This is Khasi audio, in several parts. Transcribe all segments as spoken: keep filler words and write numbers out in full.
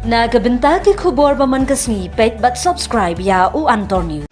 Na ka bynta ki khubor ba man ka sngi, peit bad subscribe ïa u Antor News.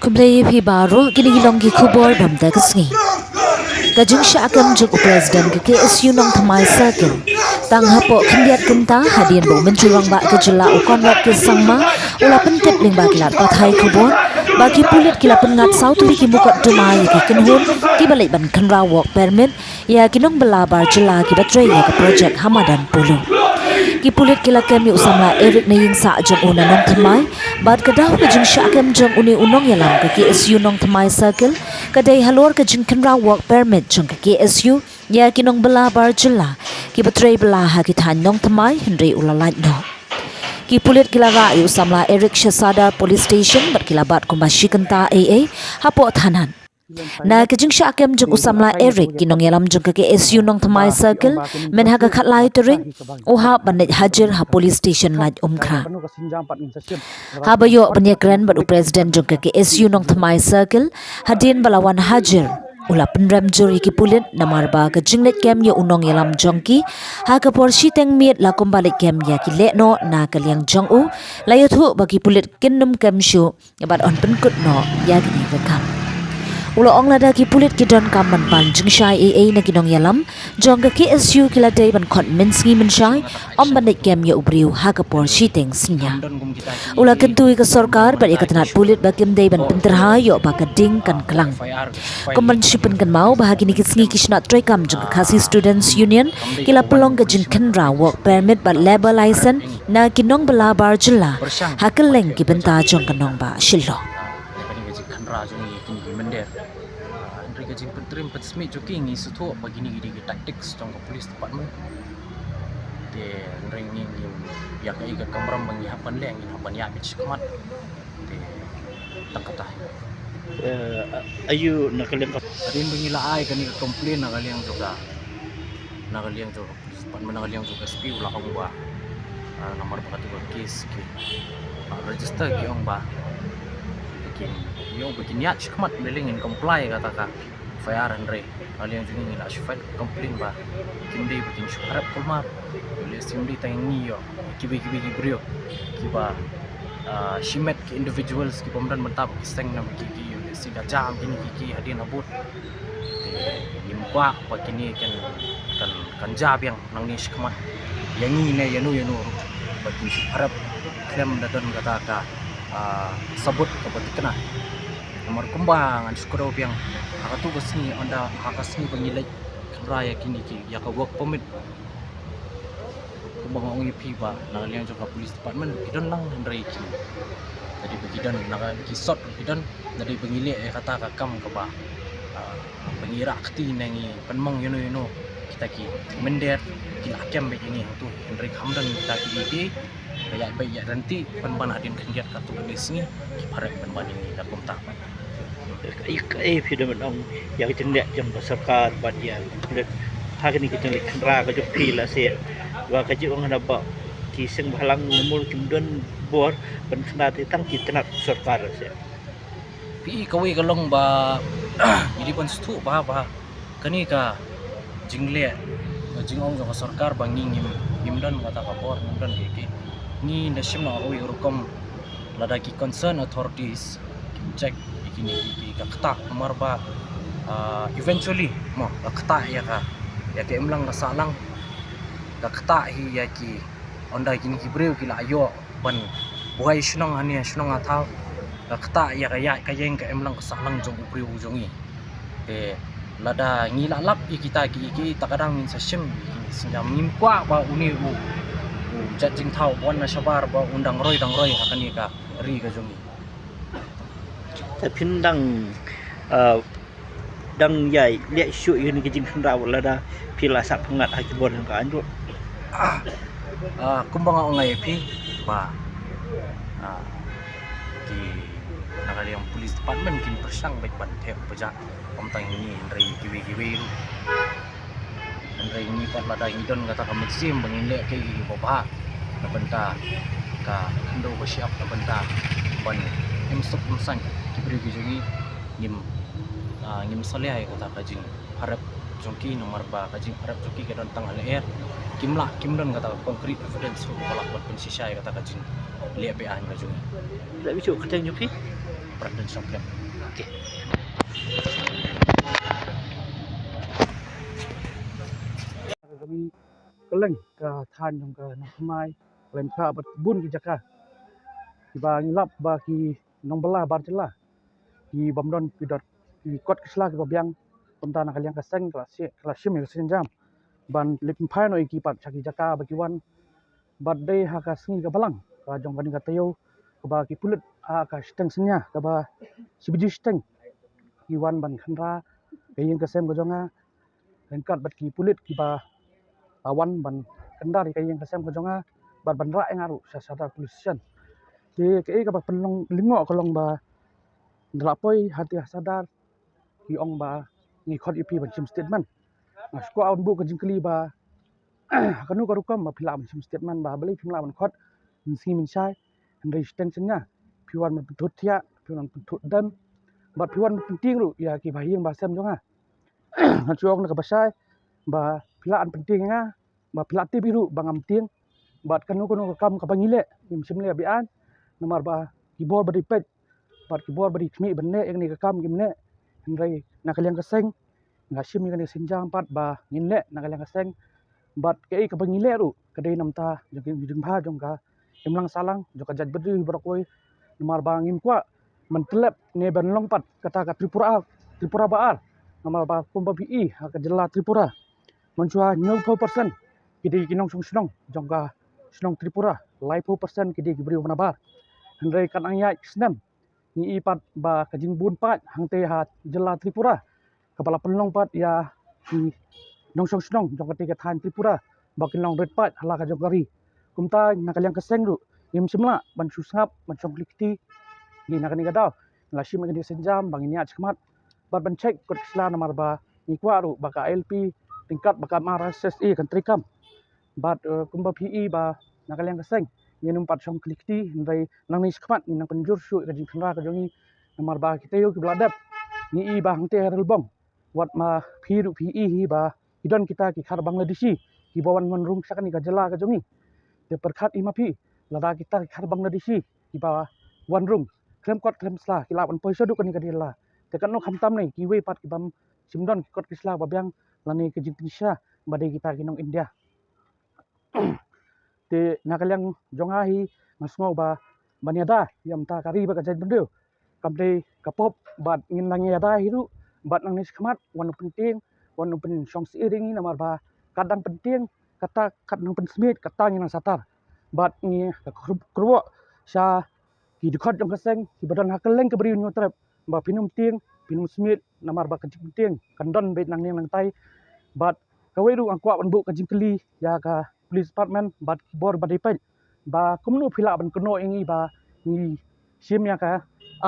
Khublei ïa phi baroh, kine ki long ki khubor ba mynta ka sngi. Ka jingshah kem jong u President ka K S U Nongthymmai Circle. Tang hapoh khyndiat kynta hadien ba u Myntri Rangbah ka jylla u Conrad K Sangma u la pyntip lyngba ki lad pathai khubor ba ki pulit ki la pynngat saw tylli ki mukotduma ïa ki kynhun kiba leit ban khynra work permit ïa ki nongbylla bar jylla kiba trei ïa ka projek ha madan Polo. Ki pulit ki la kem ïa u samla Eric na ïing sah jong u na Nongthymmai bad ka daw ka jingshah kem jong une u nongïalam ka K S U Nongthymmai Circle ka dei halor ka jingkhynra work permit jong ka K S U ïa ki nongbylla bar jylla kiba trei bylla ha ki thaiñ Nongthymmai, hynrei u la lait noh. Ki pulit ki la rah ïa u samla Eric sha Sadar Police Station bad ki la bat kumba shi kynta eiei hapoh thanat. Na ka jingshah kem jong u samla Eric, ki nongïalam jong ka K S U Nongthymmai Circle, myn ha ka khatlai tarik, u hap ban leit hajir ha Police Station Laitumkhrah. Haba ïoh ban ïakren bad u President jong ka K S U Nongthymmai Circle, hadien ba la wan hajir, u la pynrem jur ïa ki pulit namar ba ka jingleit kem ïa u nongïalam jong ki ha ka por shiteng miet la kumba leit kem ïa ki lehnoh na ka liang jong u, la ïathuh ba ki pulit kin nym kem shuh bad yn pynkut noh ïa kane ka kam. U la ong lada ki pulit ki donkam ban pan jingshai eiei na ki nongïalam jong ka K S U, ki la dei ban khot mynsngi mynshai, ym ban leit kem ïa u briew ha ka por shiteng synñia. U la kyntu ïa ka sorkar bad ïa ka tnat pulit ba kim dei ban pyntyrha ïoh ba ka ding kan klang. Kum ban shu pynkynmaw ba ha kine ki sngi ki shnat treikam jong ka Khasi Students Union ki la pynlong ka jingkhynra work permit bad labour license na ki nongbylla bar jylla ha kylleng ki bynta jong ka nongbah Shillong. Ah, ïa kane ka jingkhynra jong ngi ïa kine ki mynder. Ah, hynrei ka jingpyntreikam pynsmit jong ki, ngi sngewthuh ba kine ki dei ki tactics jong ka police department. Te hynrei ngi, ngi ïa kaei ka kamram ba ngi hap ban leh, ngi hap ban ïa bit shikmat. Te tang kata. Eh, aïu na ka liang ka, hadien ba ngi la ai kane ka complain na ka liang jong ka, na ka liang jong ka police department, na ka liang jong ka S P, u la ong ba, ah, namar ba katu ka case ki, ah, register, ki ong ba kin, ki ong ba kin ïa shikmat, ba leh ngin comply kata ka F I R, hynrei na ka liang jong ngi la shu file complain ba kim dei ba kin shu pharap kulmar. Lehse ym dei tang ngi ïoh, kiwei kiwei ki briew kiba, ah, shimet, ki individuals kiba ym don bynta ba ki seng na ba ki, ki ïoh, lehse da jam kine ki, ki hadien habud. Te ngim kwah ba kine kan, kan, kan jia biang nangne shakhmat ïa ngi ne ïano ïano ruh ba kin shu pharap khlem da don kata ka, ah, sabut kaba thikna. Namar kumba ngan shu kdew biang, ha katu ka sngi, ynda ha ka sngi ba ngi leit khynra ïa kine ki, ïa ka work permit, kumba nga ong ïa phi ba na ka liang jong ka police department ki don lang, hynrei ki, lada ba ki don, na ka, ki sot ki don, lada ba ngi leh ïa kata ka kam kaba, ah, ba ngi rah kti ne ngi pynmong ïano ïano kita ki mynder, ki la kem beit ïa ngi hangtu, hynrei kam don kita ki, ki, ka ïa beit ïa rynti pynban hadien khyndiat katu ka sngi ki pharap pynban ïa ngi da kumta. Kaei, kaei phi da ban ong ïa ka jingleh jong ka sorkar bad ïa ka pulit ha kane ka jingleh khynra ka jong phi lehse, ba ka jingong hana ba ki seng bhalang namar kim don bor ban khynra te tang ki tnat sorkar lehse? Phi, kawei ka long ba ngi dei ban sngewthuh ba, ba kane ka jingleh, ka jingong jong ka sorkar ba ngi ngim, ngim don kata ka bor, ngim don kiei kiei. Ngi da shim noh kawei ka rukom, lada ki concerned authorities kim check ïa kine ki, ki, ka ktah, namar ba, ah, eventually mo ka ktah ïa ka, ïa ka imlang ka sahlang, ka ktah hi ïa ki, ynda kine ki briew ki la ïoh ban buhai shnong hangne shnong ha thaw, ka ktah ïa ka ïaid ka ïeng ka imlang ka sahlang jong u briew u jong ngi. Te lada ngi la lap ïa kita ki, ki, ta ka dang ngin sa shim, ngin sa shim, ngim kwah ba une u, u jait jingthaw ba wan na shabar ba un dang roi dang roi ha kane ka ri ka jong ngi. Te phin dang, ah, dang ïai leh shuh ïa kane ka jingkhynra lada phi la sah pyngngad ha ki bor jong ka aiñ ruh? Ah, kumba nga ong ïa phi ba, ah, ki, na ka liang police department kin pyrshang beit ban thep pyrshah, ym tang ïa ngi hynrei kiwei kiwei ruh. Hynrei ngi pat lada ngi don kata ka mynsiem ba ngin leh kaei kaei kaba bha na bynta ka khyndew ka shyiap, na bynta ban im suk im saiñ ki briew ki jong ngi, ngim, ah, ngim salia ïa kata ka jingpharap jong ki, namar ba ka jingpyrkhat jong ki ka don tang ha lyer. Kim lah, kim don kata ka concrete evidence ruh ba lah ban pynshisha ïa kata ka jingleh beaiñ ka jong ki. Lah bisu ka teng jong ki. Brandon Songkhlem. Okey. Kami keleng ka than jong ka Nongthymmai, keleng ka bad bun ki jaka kiba ngi lap ba ki nongbylla bar jylla ki bym don ki dot ki kot ki sla kiba biang. Kumta na ka liang ka seng ka la shim ïa ka sienjam ban leit pynphai noh ïa ki pat sha ki jaka ba ki wan. Bad dei ha ka sngi ka balang ka jong kane ka taïew kaba ki pulit ha ka shiteng synñia kaba shi baje shiteng ki wan ban khynra ka ïing ka sem ka jong nga ryngkat bad ki pulit kiba la wan ban kyndar ïa ka ïing ka sem ka jong nga bad ban rah ïa nga ruh sha Sadar Police Station. Te kaei kaba pynlong lyngngoh ka long ba nda la poi hangtei ha Sadar ki ong ba ngi khot ïa phi ban shim statement. Nga shu kwah ban buh ka jingkylli ba ha kano ka rukom ba phi lah ban shim statement ba balei phim lah ban khot mynsngi mynshai, hynrei shiteng synñia phi wan ban pynthut thiah, phi wan ban pynthut dem bad phi wan ban pyntieng ruh ïa kiba ha ïing ba sem jong nga. Nga shu ong na kaba shai ba phi lah ban pyntieng ïa nga ba phi lah tip hi ruh ba ngam tieng. Bad kano kano ka kam kaba ngi leh ngim shym leh beaiñ namar ba ki bor ba dei peit bad ki bor ba dei khmih ban leh ïa kane ka kam kim leh. Hynrei na ka liang ka seng nga shim ïa kane ka sienjam pat ba ngin leh na ka liang ka seng. Bad kaei kaba ngi leh ruh ka dei namar jong ka jingbha jong ka imlang sahlang jong ka jaitbynriew baroh kawei. Namar ba ngim kwah ban tyllep ne ban long pat kata ka Tripura, Tripura ba ar. Namar ba kumba phi i ha ka jylla Tripura mynshuwa hynñiewphew percent ki dei ki nongshong shnong jong ka shnong Tripura, laiphew percent ki dei ki briew ba nabar. Hynrei katba nang ïaid ki snem ngi i pat ba ka jingbun paid hangtei ha jylla Tripura kaba la pynlong pat ïa ki nongshong shnong jong katei ka thaiñ Tripura ba kin long rit paid ha la ka jong ka ri. Kumta na ka liang ka seng ruh ngim shym lah ban shu sngap ban shong kli kti. Ngi na kane ka daw ngi la shim ïa kane ka sienjam ba ngin ïaid shakhmat bad ban check kot ki sla namar ba ngi kwah ruh ba ka I L P ryngkat bad ka M R S S A kan treikam. Bad kumba phi i ba na ka liang ka seng ngin ym pat shong kli kti, hynrei nangne shakhmat ngin nang pynjur shuh ïa ka jingkhynra ka jong ngi. Namar ba kita ïoh kiba la dep ngi i ba hangtei ha Relbong wat ma phi ruh phi i hi ba ki don kita ki khar Bangladeshi kiba wan wan rung sha kane ka jylla ka jong ngi. Te pyrkhat i ma phi, lada kita ki khar Bangladeshi kiba wan rung khlem kot khlem sla ki lah ban poi shaduh kane ka jylla, te katno khamtam ne kiwei pat ki bym shym don ki kot ki sla ba biang lane ka jingpynshisha ba dei kita ki nong India. Te na ka liang jong nga hi nga sngew ba ban ïada ïa kata ka ri bad ka jaitbynriew kam dei ka pop bad ngin nang ïada hi ruh bad nangne shakhmat wan u pyntieng wan u pynshong sih ïa ngi namar ba kat dang pyntieng kata kat nang pynsmiej kata ngi nang satar. Bad ngi ka kyrwoh sha ki dkhot jong ka seng kiba don ha kylleng ka Bri u Hynñiewtrep ba phin ym tieng phin ym smiej namar ba ka jingpyntieng kan don beit nangne nangtai. Bad kawei ruh nga kwah ban buh ka jingkylli ïa ka police department bad ki bor ba dei peit ba kumno phi lah ban kynnoh ïa ngi ba ngi shim ïa ka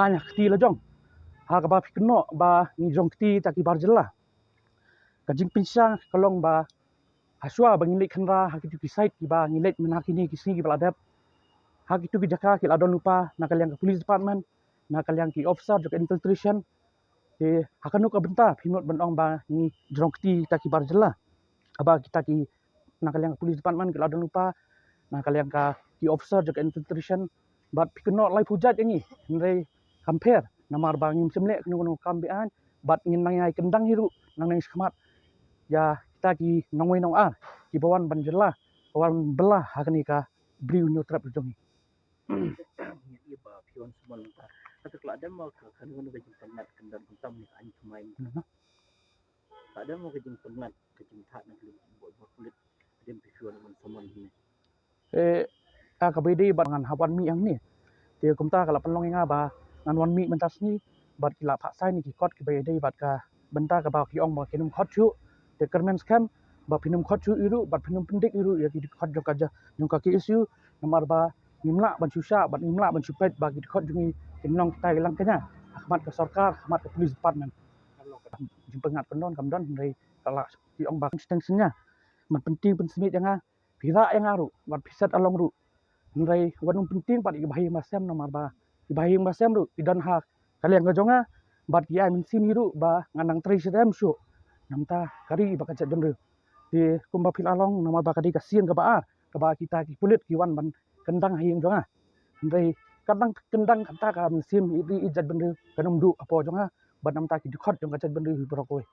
aiñ ha kti la jong ha kaba phi kynnoh ba ngi jrong kti ta ki bar jylla. Ka jingpynshai ka long ba ha shuwa ba ngi leit khynra ha kitu ki site kiba ngi leit mynta kine ki sngi kiba la dep ha kitu ki jaka ki la don lypa na ka liang ka police department, na ka liang ki officer jong ka infiltration. Te ha kano ka bynta phi mut ban ong ba ngi jrong kti ta ki bar jylla? Haba kita ki na ka liang ka police department ki la don lypa na ka liang ka ki officer jong ka infiltration bad phi kynnoh laiphew jait ïa ngi, hynrei kam pher namar ba ngim shym leh kano kano kam beaiñ bad ngin nang ïai kyndang hi ruh nangne shakhmat ïa kita ki nongwei nongar kiba wan ban jylla, wan bylla ha kane ka Bri u Hynñiewtrep jong ngi. Ngi ïa ba phi wan suman ka, ka te ka la dem ma ka, ka ngan ka jingpynlait ka dang kumta ma ka aiñ thymmai. Ka dem ma ka jingpynlait ka jingthah na ka liang bor bor pulit. Dem phi wan suman hi. Eh, a ka ba ïadei bad ngan hap wan mih hangne. Te kumta ka la pynlong ïa nga ba ngan wan mih mynta sngi bad ki la phah sign ki kot kiba ïadei bad ka bynta kaba ki ong ba kin ym khot shuh. Te kyrmen skhem ba phin ym khot shuh ïa ruh bad phin ym pyndik ïa ruh ïa ki dkhot jong ka ja, jong ka K S U namar ba ngim lah ban shu shah bad ngim lah ban shu peit ba ki dkhot jong ngi kin long kita ki lang kñia ha khmat ka sorkar, ha khmat ka police department. Jingpyngat pyndon kam don, hynrei ka la ki ong ba shiteng synñia ban pyntieng pynsmiej ïa nga, phi rah ïa nga ruh bad phi set along ruh. Hynrei wat nym pyntieng pat ïa ki bahaïing basem namar ba ki bahaïing basem ruh ki don ha ka liang ka jong nga bad ki ai mynsiem hi ruh ba ngan nang trei shitom shuh. namta ka ri bad ka jaitbynriew. Te kumba phi la long, namar ba ka dei ka sien kaba ar kaba kita ki pulit ki wan ban kyndang ha ïing jong nga. Hynrei ka dang kyndang kata ka mynsiem i ri i jaitbynriew kan ym duh hapoh jong nga, bad namta ki dkhot jong ka jaitbynriew hi baroh kawei.